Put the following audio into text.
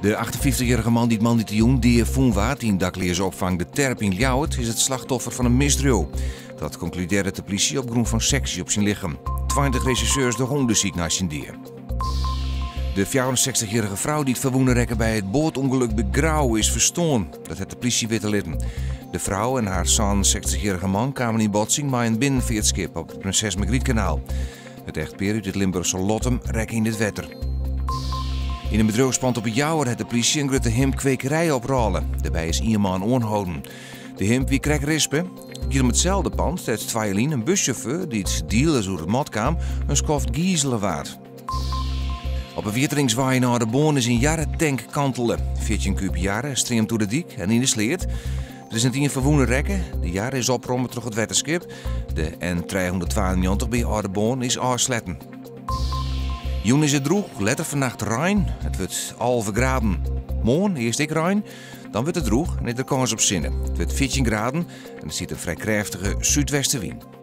De 58-jarige man dy't moandeitejûn dea fûn waard yn dakleaze-opfang De Terp yn Ljouwert is it slachtoffer fan in misdriuw. Dat konkludearret de plysje op grûn fan seksje op syn lichem. 20 resjersjeurs dogge ûndersyk nei syn dea. De 64-jarige frou dy't ferwûne rekke by it boatûngelok by Grou is ferstoarn. Dat hat de plysje witte litten. De frou en har 67-jarige man kamen yn botsing mei in binnenfeartskip op it Prinses Margrietkanaal. It echtpear út it Limburchse Lottum rekke yn it wetter. Yn in bedriuwspand op 'e Jouwer hat de plysje in grutte himpkwekerij oprôle. Dêrby is ien man oanholden. De himp wie krekt rispe. It giet om itselde pand dêr't twa jier lyn in bussjauffeur dy't dealers oer it mad kaam, in skoft gizele waard. Op 'e Wjitteringswei yn Aldeboarn is in jarretank kantele. 14 kúb jarre streamt oer de dyk en yn de sleat. Der is net ien ferwûne rekke. De jarre is opromme troch it wetterskip. De N392 by Aldeboarn is ôfsletten. Jûn is it drûch, letter fannacht rein. It wurdt 11 graden. Moarn earst ek rein, dan wurdt it drûch en is der kâns op sinne. It wurdt 14 graden en der stiet in frij krêftige súdwestewyn.